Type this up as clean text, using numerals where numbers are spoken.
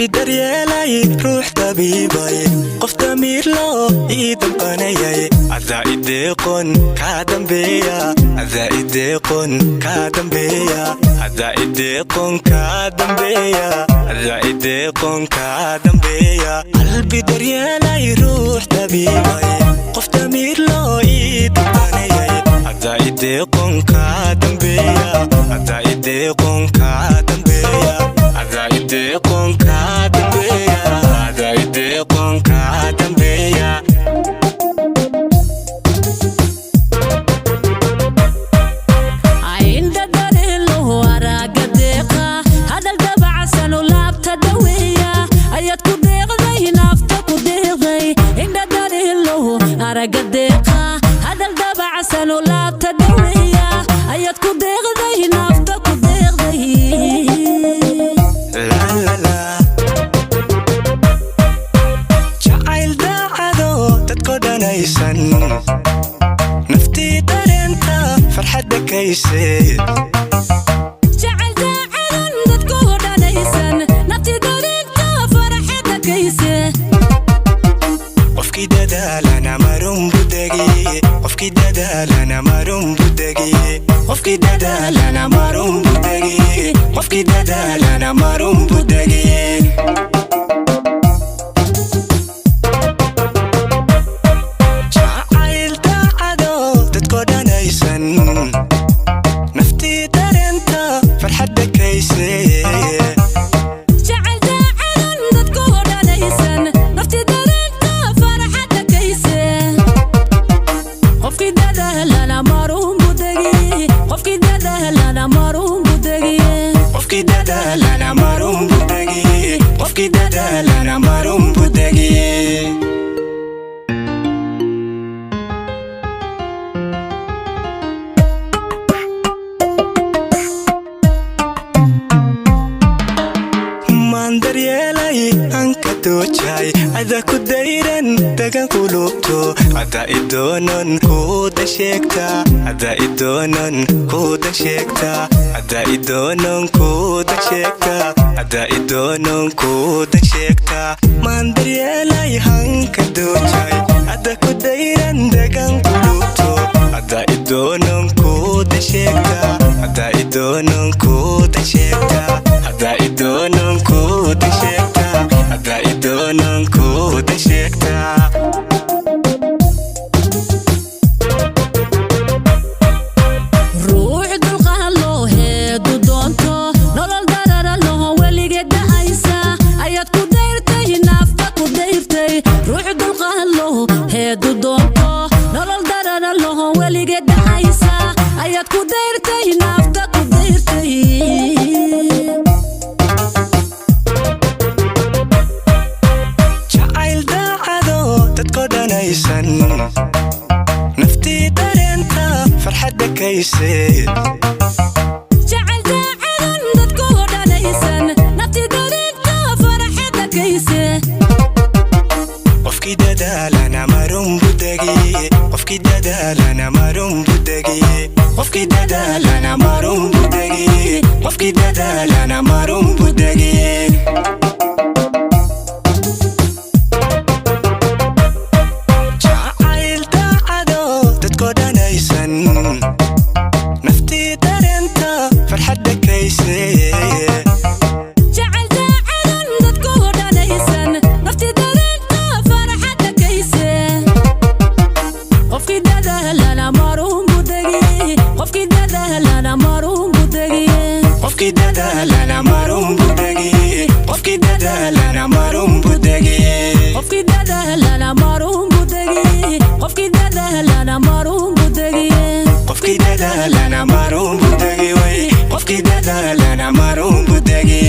Qalbi daryeelay, ruux tabiibay, qof damiir loo ii damqanayay. Adaa ideeqon kaa dambeeya, adaa ideeqon kaa dambeeya, adaa ideeqon kaa dambeeya, adaa ideeqon kaa dambeeya. Qalbi daryeelay, ruux tabiibay, qof damiir loo ii damqanayay. Adaa ideeqon kaa dambeeya, adaa ideeqon kaa dambeeya, adaa ideeqon kaa dambeeya, adaa ideeqon kaa dambeeya. Indha dareenloho, araaga deeqa, hadal dabacsan oo laabta dhaweeya ayaad ku deeqday, naafta ku deeqday. Indha dareenloho, aragga deeqa, hadal dabacsan oo laabta dhaweeya ayaad ku deeqday, naafta ku deeqday. La la la. Jacayl daacado dadko dhanaysan, naftii dareenta farxadda kayse. Jacayl daacadan dadku dhanaysan, nafti dareenta farxadda kayse. Qofkii dadaalana marun budegi, qofkii dadaalana marun budegi, qofkii dadaalana marun budegi, qofkii dadaalana marun budegi. Jacayl daacado dadko dhanaysan, naftii dareenta farxadda kayse. Jacayl daacadan dadku dhanaysan, nafti dareenta farxadda kayse. Qofkii dadaalana marun budegi, qofkii dadaalana marun budegi. Qofkii dadaalana marun budegi, qofkii dadaalana marun budegi. Maan daryeelay hanka doojay, ada ku dayran dagan qulubto, ada idoonon kuuda sheegta, ada idoonon kuuda sheegta, ada idoonon kuuda sheegta, ada idoonon kuuda sheegta. Maan daryeelay hanka doojay, ada ku dayran dagan qulubto, ada idoonon kuuda sheegta, ada idoonon kuuda sheegta, ada idoonon kuuda sheegta, ada idoonon kuuda sheegta. Ruux dulqaad loo heedu doonto, nolol darara loho weligeed dhahaysa ayaad ku dayrtay, naafta ku dayrtay. Ruux dulqaad loo heedu doonto, nolol darara loho weligeed dhahaysa ayaad ku dayrtay, naafta ku dayrtay. Jacayl daacado dadko dhanaysan, naftii dareenta farxadda kayse. Jacayl daacadan dadku dhanaysan, nafti dareenta farxadda kayse. Qofkii dadaalana marun budegi, qofkii dadaalana marun budegi, qofkii dadaalana marun budegi, qofkii dadaalana marun budegi. Jacayl daacado dadko dhanaysan, naftii dareenta farxadda kayse. Jacayl daacadan dadku dhanaysan, nafti dareenta farxadda kayse. Qofkii dadaalana marun budegi, qofkii dadaalana marun budegi. Qofkii dadaalana marun budegi, qofkii dadaalana marun budegi. Qofkii dadaalana marun budegi, qofkii dadaalana marun budegi. Qofkii dadaalana marun budegi wey, qofkii dadaalana marun budegi.